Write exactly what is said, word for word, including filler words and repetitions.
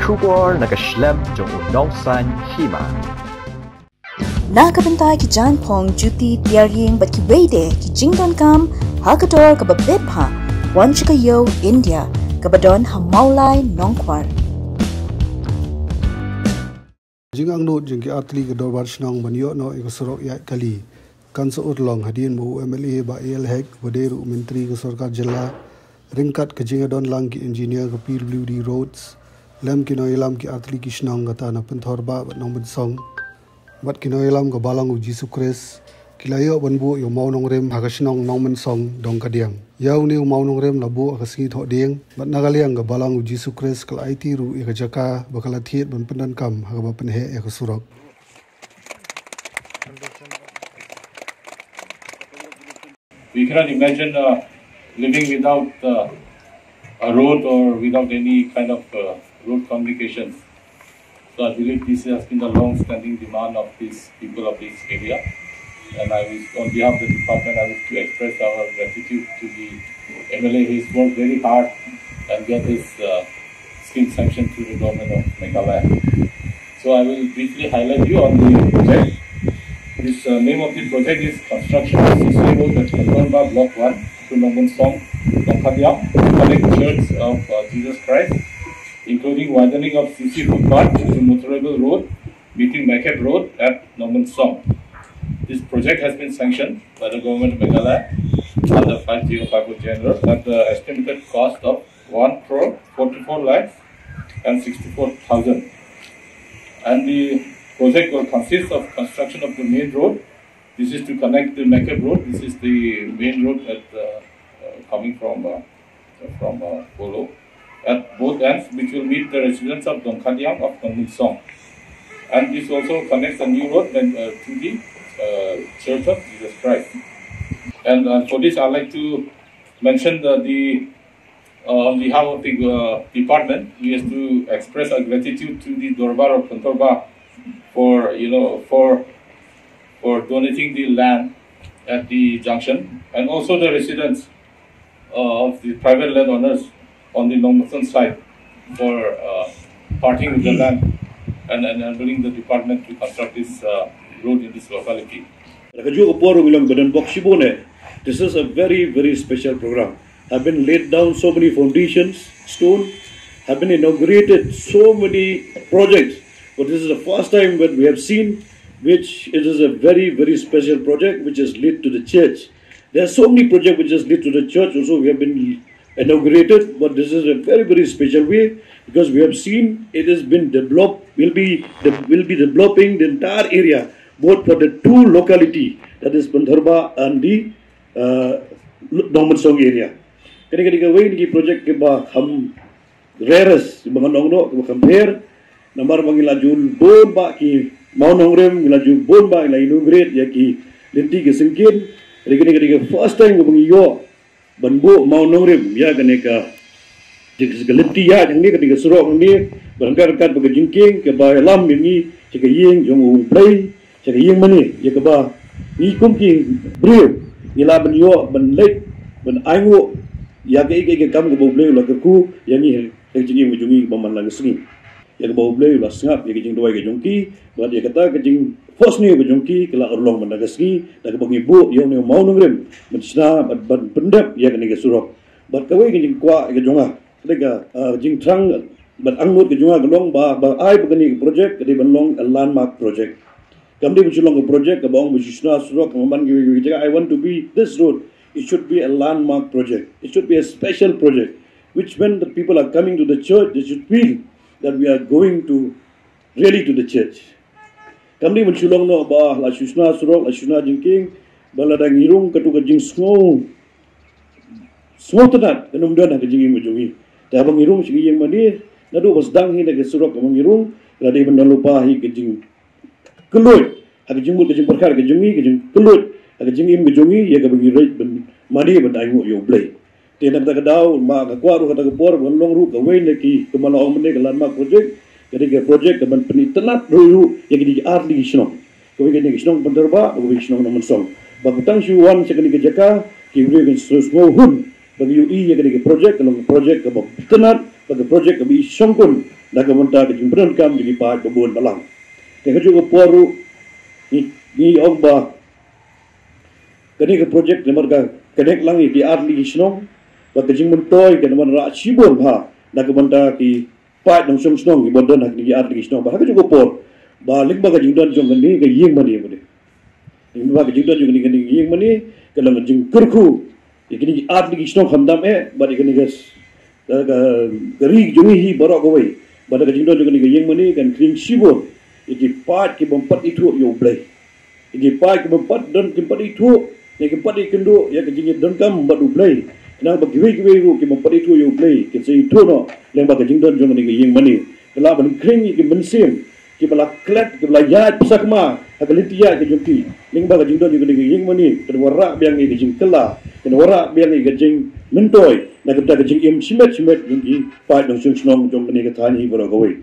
Khubor na ka shlem jong u nongsan hima. Na ka bynta ki jaiñphong, juti, tiar ïing bad kiwei de ki jingdonkam ha ka dor kaba bit bha, wan sha ka ïew India kaba don ha Mawlai Nongkwar. Jingangnud jong ki artylli ka dorbar shnong ban ïoh noh ïa ka surok ïaid kali kan sa urlong hadien ba u M L A Bah A L Hek, uba dei ruh u myntri ka sorkar jylla, ryngkat ka jingïadon lang ki engineer ka P W D Roads lem ki nongïalam ki artylli ki shnong kata na Pynthorba bad Nongmynsong bad ki nongïalam ka Balang u Jisu Khrist, ki la ïoh ban buh ïa u mawnongrim ha ka shnong Nongmynsong, Dongkadiang. Ïa une u mawnongrim la buh ha ka sngi Thohdieng bad na ka liang ka Balang u Jisu Khrist ka la aiti ruh ïa ka jaka ba ka la thied ban pyndonkam ha kaba pynheh ïa ka surok. We cannot imagine uh, living without uh, a road or without any kind of uh, road communication. So I believe this has been the long-standing demand of these people of this area. And I wish, on behalf of the department, I wish to express our gratitude to the M L A. He's worked very hard and get this uh, scheme sanctioned through the government of Meghalaya. So I will briefly highlight you on the project. This uh, name of the project is construction of C C road at Pynthorba Block one to Nongmynsong, Dongkadiang, to connect Church of uh, Jesus Christ, including widening of C C footpath to Motorable Road, meeting Makep Road at Nongmynsong. This project has been sanctioned by the government of Meghalaya under five zero five four general at the estimated cost of one crore forty-four lakhs and sixty-four thousand. And the project will consist of construction of the main road. This is to connect the Makep Road. This is the main road at uh, uh, coming from uh, from uh, Polo at both ends, which will meet the residents of Dongkadiang of Nongmynsong. And this also connects a new road then, uh, to the uh, Church of Jesus Christ. And uh, for this, I'd like to mention the, the uh, on behalf of the uh, department, we have to express our gratitude to the Dorbar of Pynthorba for, you know, for for donating the land at the junction, and also the residents uh, of the private landowners on the Nongmynsong side for uh, parting with the land and enabling the department to construct this uh, road in this locality. Na kajuh ka por ngi long ba don bok shibun eh. This is a very, very special program. Have been laid down so many foundations, stone, have been inaugurated so many projects. But this is the first time that we have seen, which it is a very, very special project which is led to the church. There are so many projects which is led to the church also we have been inaugurated, but this is a very, very special way because we have seen it has been developed, will be will be developing the entire area, both for the two locality, that is Pynthorba and the uh, Nongmynsong area. Kane kane kawei na ki project kiba kham rarest, kiba ngan ong noh kiba kham rare. Namar ba ngi la ju bun bah ki mawnongrim, ngi la ju bun bah, ngi la inaugurate ïa ki lynti ki syngkien. Kane kane kane ka first time ba ngi ïoh ban buh mawnongrim ïa kane ka, ka lynti ïa kane kane ka surok kane, ba ryngkat ryngkat bad ka jingkieng kaba ïalam ïa ngi sha ka ïing jong U Blei, sha ka ïing mane, ïa kaba ngi kum ki briew ngi lah ban ïoh ban leit ban ainguh ïa kaei kaei ka kam kaba U Blei u la kyrkhu ïa ngi ha ka jingim ka jong ngi kaba man la ka sngi. Ïa kaba U Blei u la sngap ïa ka jingduwai ka jong ki bad ïa kata ka jingphohsniew ka jong ki ka la urlong man la ka sngi da kaba ngi buh ïa une u mawnongrim ban shna bad ban pyndep ïa kane ka surok. Bad kawei ka jingkwah ïa ka jong nga, ka dei ka, ah, jingthrang bad angnud ka jong nga ka long ba, ba ai ba kane ka project ka dei ban long a landmark project. Kam dei ban shu long ka project kaba ong ba shu shna surok, kaba man kiwei kiwei ki jaka. I want to be this road. It should be a landmark project. It should be a special project, which when the people are coming to the church, they should feel that we are going to really to the church. Kam dei ban shu long noh ba la shu shna surok, la shu shna jingkieng, ba lada ngi rung katto ka jingsngew, sngewtynnat kan ym don ha ka jingim ka jong ngi. Te haba ngi rung sha ka ïing mane, naduh ba sdang hi na ka surok kaba ngi rung, la dei ban don lypa hi ka jingkylluid ha ka jingmut ka jingpyrkhat ka jong ngi, ka jingkylluid ha ka jingim ka jong ngi ïa kaba ngi leit ban mane ban ainguh ïa U Blei. Te na kata ka daw ma nga kwah ruh kata ka por ban long ruh kawei na ki, kumba la ong mynne, ka landmark project, ka dei ka project kaban pynitynnat ruh ïa kine ki artylli ki shnong. Kawei ka dei ka shnong Pynthorba, kawei ka shnong Nongmynsong. Ba ka tang shu wan sha kane ka jaka, ki briew kin sngewhun ba ki ïohi ïa kane ka project ka long ka project kaba itynnat, ba ka project kaba i shongkun na ka bynta ka jingpyndonkam jong ki paid ba bun balang. Te ha kajuh ka por ruh ngi, ngi ong ba kane ka project namar ka connect lang ïa ki artylli ki shnong, ba ka jingmyntoi kan wanrah shibun bha na ka bynta ki paid nongshong shnong kiba don ha kine ki artylli ki shnong. Ba ha kajuh ka por ba lyngba ka jingdon jong kane ka ïing mane, mane lyngba ka jingdon jong kane, kane ka ïing mane ka long ka jingkyrkhu ïa kine ki artylli ki shnong khamtam eh bad ïa kane ka, ka, ka, ka ri jong ngi hi baroh kawei. Bad ka jingdon jong kane ka ïing mane kan khring shibun ïa ki paid ki bym pat ithuh ïa U Blei. Ïa ki paid ki bym pat don, kim pat ithuh ne kim pat ikynduh ïa ka jingïadonkam bad U Blei. Khnang ba kiwei kiwei ruh ki bym pat ithuh ïa U Blei kin sa ithuh noh lyngba ka jingdon jong kane ka ïing mane. Ka lah ban khring ïa ki mynsiem kiba la klet, kiba la ïaid pyrshah ha ka lynti ïaid ka jong ki. Lyngba ka jingdon jong kane ka ïing mane kan wanrah biang ïa ka jingkylla, kan wanrah biang ïa ka jingmyntoi na ka bynta ka jingim shimet shimet jong ki paid nongshong shnong jong kane ka thaiñ hi baroh kawei.